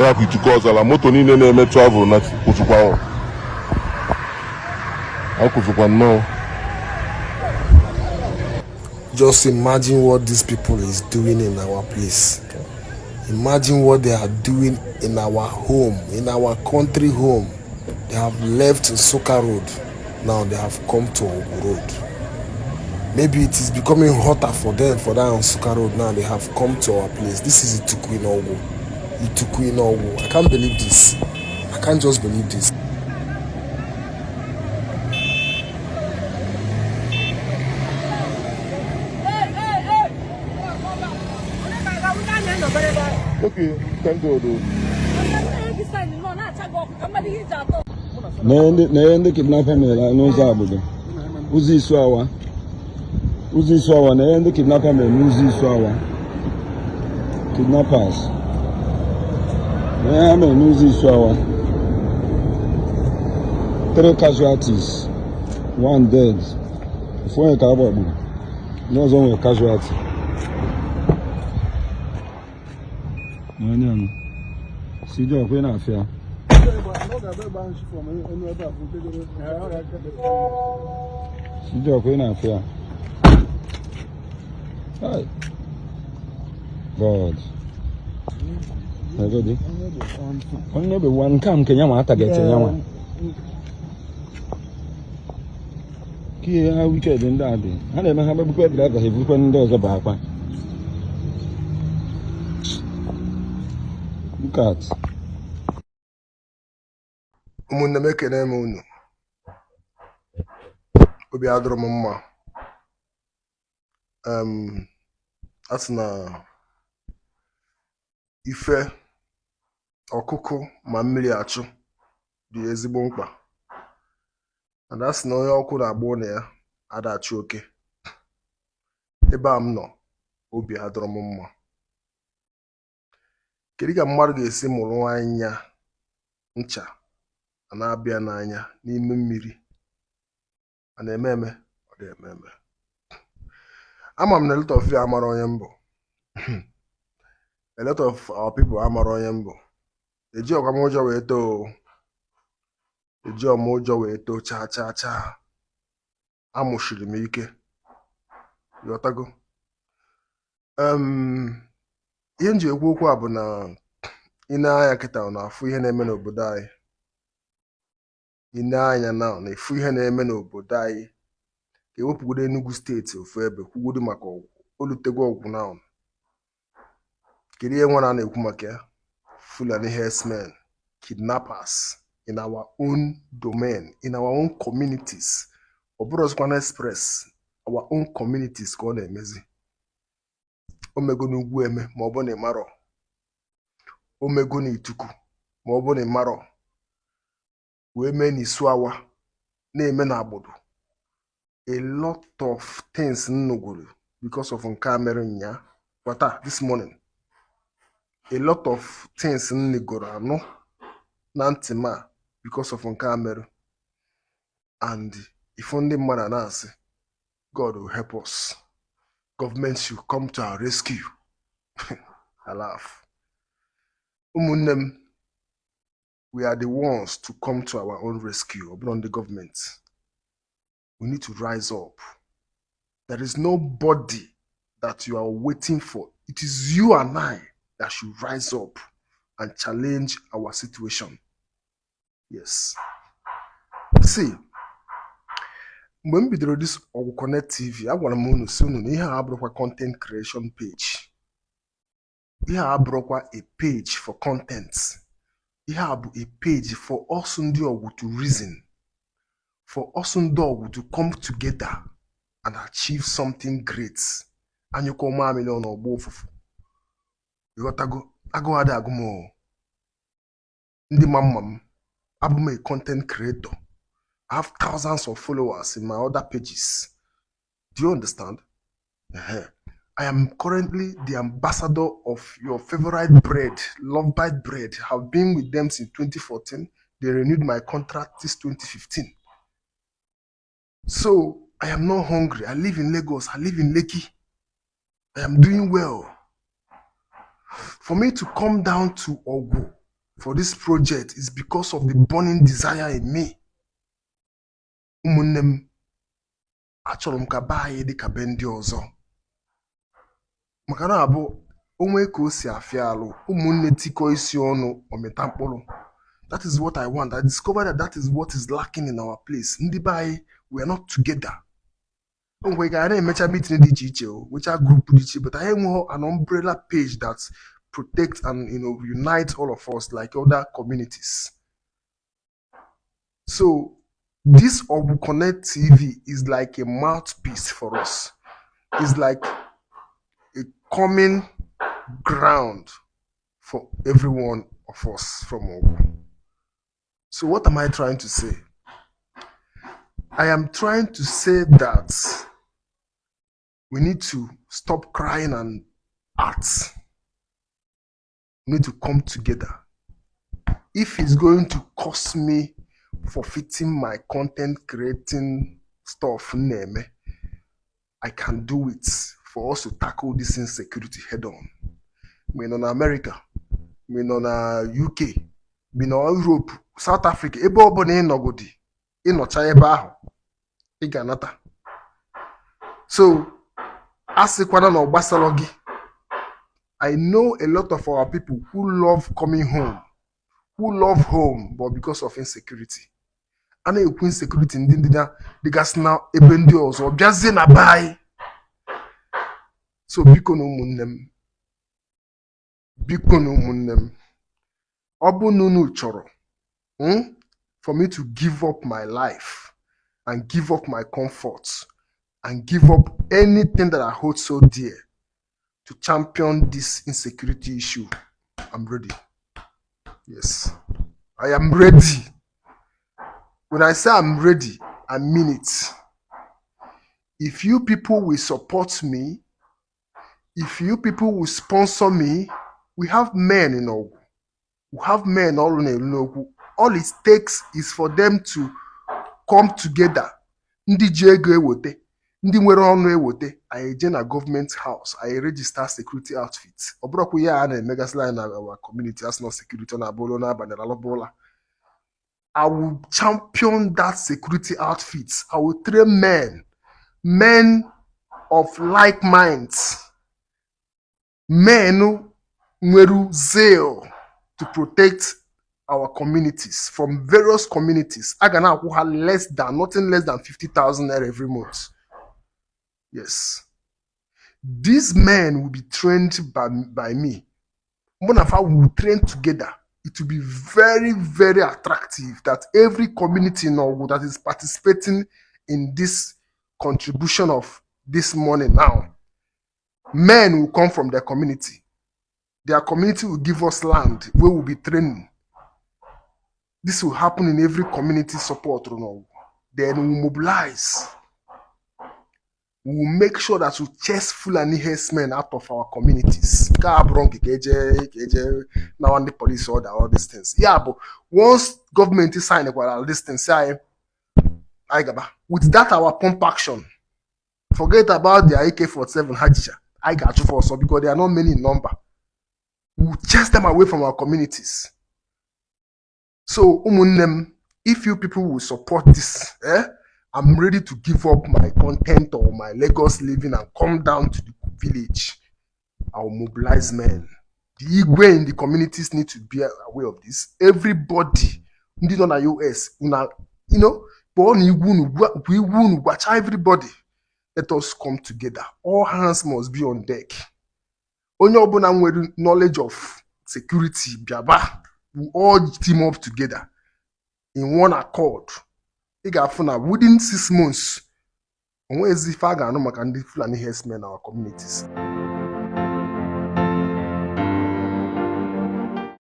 Ya bụ Ituku Ọzara, moto niile na-eme travel na kwụsịkwa, akwụsịkwa nnọọ. Just imagine what these people is doing in our place. Imagine what they are doing in our home, in our country home. They have left Nsukka Road. Now they have come to Awgu Road. Maybe it is becoming hotter for them for that Nsukka Road. Now they have come to our place. This is Ituku in Awgu. Ituku in Awgu. I can't believe this. I can't just believe this. Okay, thank God o. Na ndị kidnapper mere n'ụzọ obodo, ụzọ Isuawa, ụzọ Isuawa, na ndị kidnapper mere n'ụzọ Isuawa. Kidnappers na ihe ha mere n'ụzọ Isuawa: three casualties, one dead. Ofu onye ka a gbagburu, ndị ọzọ nwere casualty. Onye ahụ si dị ọkwa ị na-afịa. Si dị ọkwa ị na-afịa. Hi. God. Ego dị. Onye bụ nwa nke a nke ya nwa ataghị ya nwa. Ka ihe ha wicked ndị a dị. Ha na-eme ha gbagbukwe driver, ha eburukwa ndị ọzọ bụ akwa. Look at. Ụmụnne m, ekene m unu. Obi adịrọ m mma. A sị na ife ọkụkụ ma mmiri achụ dị ezigbo mkpa, and a sị na onye ọkụ na-agba ụlọ ya ada achụ oke. Ebe a m nọ, obi adịrọ m mma. Kedu ka mmadụ ga-esi mụrụ anya ncha a na-abịa n'anya n'ime mmiri a na-eme eme? Ọ dị eme eme. Ama m na a lot of you amara onye mbụ. A lot of our people amara onye mbụ. Eji ọkwa m ụjọ wee too o. Eji ọm ụjọ wee too chaa chaa chaa. Amụshiri m ike, ghọtago? Ihe m ji ekwu okwu a bụ na ị na-anya kịta, ọ na-afụ ihe na-eme n'obodo anyị. Ị na-anya na ọ na-efu ihe na-eme n'obodo anyị. Ka ewepụgodo Enugu Steeti ofu ebe, kwugodo maka Ọgwụ olutego Ọgwụ na kedu ihe nwere a na-ekwu maka ya? Fulani herdsmen, kidnappers in our own domain, in our own communities. Ọ bụrụ ọzọkwa na express our own communities ka ọ na-emezi. O mego n'Ugwu Eme, ma ọ bụ na ịmarọ. O mego n'Ituku, ma ọ bụ na ịmarọ. Wee mee n'Isuawa, na-eme n'Agbodo. A lot of things nnugoro because of nke a mere nya kwata this morning. A lot of things nnigoro anụ na ntị m a because of nke a mere. And ifu ndị mmadụ na-asị, "God will help us, government should come to our rescue." I laugh. Ụmụnne m, we are the ones to come to our own rescue. Ọ bụrụ ndị gọọmenti, we need to rise up. There is nobody that you are waiting for. It is you and I that should rise up and challenge our situation. Yes, see, mgbe m bidoro this Ọgwụ Connect TV, agwara m unu si unu na ihe a abụrụkwa content creation page. Ihe a abụrụkwa a page for content. Ihe a bụ a page for us ndị ọgwụ to reason, for us ndị ọgwụ to come together and achieve something great. Anyụkọ mamịrị ọ n'ọgba ụfụfụ, ịghọtago? Agụụ adị agụ m o. Ndị ma mma m, abụ m a content creator. I have thousands of followers in my other pages. Do you understand? Ehe. I am currently the ambassador of your favorite bread, Love Bite Bread. Have been with them since 2014. They renewed my contract this 2015. So I am not hungry. I live in Lagos. I live in Lekki. I am doing well. For me to come down to Ogu for this project is because of the burning desire in me. Ụmụnne m, achọrọ m ka be anyị dị ka be ndị ọzọ, maka na abụ onwe ka o si afịa alụ ụmụnne tikọ isi ọnụ ọmịta mkpụrụ. That is what I want. I discovered that that is what is lacking in our place. Ndị be anyị, we are not together. O nwere ka a na-emecha meeting dị iche iche, o nwecha group dị iche, but anyị enweghị an umbrella page that protect and unite all of us like other communities. So this Ogu Connect TV is like a mouthpiece for us. It's like a common ground for every one of us from Ogu. So what am I trying to say? I am trying to say that we need to stop crying and act. We need to come together. If it's going to cost me forfeiting my content creating stuff na-eme, I can do it for us to tackle this insecurity head on. Ma ị nọ na America, ma ị nọ na UK, ma ị nọ Europe, South Africa, ebe ọbụla ị nọgodi, ịnọcha ebe ahụ, ị ga-anata. So, a sịkwana na ọ gbasara gị. I know a lot of our people who love coming home, who love home, but because of insecurity. A na-ekwu insecurity ndị ndị na dịgasị na ebe ndị ọzọ bịazie na be anyị. So biko na ụmụnne m, biko na ụmụnne m, ọ bụ na unu chọrọ for me to give up my life and give up my comfort and give up anything that I hold so dear to champion this insecurity issue, I'm ready. Yes, I am ready. When I say I'm ready, I mean it. If you people will support me, if you people will sponsor me, we have men in Ogu. We have men all in Ogu. All it takes is for them to come together. Ndị ji ego eweta, ndị nwere ọnụ eweta, anyị eje na government house, anyị register security outfit. Ọ bụrụkwa ihe a na-emegasịla anyị na our community as not security, ọ na-abụrụ n'abalị alọbụla. I will champion that security outfit. I will train men, men of like minds, men nwere zeal to protect our communities from various communities. A ga na-akwụ ha less than, nothing less than 50,000 naira every month. Yes. These men will be trained by me. Mụ na fa will train together. It will be very, very attractive that every community in Ogu that is participating in this contribution of this money now, men will come from their community. Their community will give us land where we'll be training. This will happen in every community support. Ogu. Then we'll mobilize. We will make sure that we chase Fulani herdsmen out of our communities. Nke a bụrụ nke ka eje nawa ndị police order, all these things. Ya bụ, once gọọmenti sign kwara all these things, anyị anyị gaba with that our pump action. Forget about their AK-47 ha jicha. Anyị ga-achụfe ọsọ because they are not many in number. We will chase them away from our communities. So ụmụnne m, if you people will support this, eh, I'm ready to give up my content or my Lagos living and come down to the village. I will mobilize men. The Igwe in the communities need to be aware of this. Everybody, ndị nọ na US, una, kpọọ na igwe unu, gwa igwe unu, gwacha everybody. Let us come together. All hands must be on deck. Onye ọbụla nwere knowledge of security bịaba. We all team up together in one accord. Ị ga-afụ na within 6 months, onwezi ife a ga-anụ maka ndị Fulani herdsmen in our communities.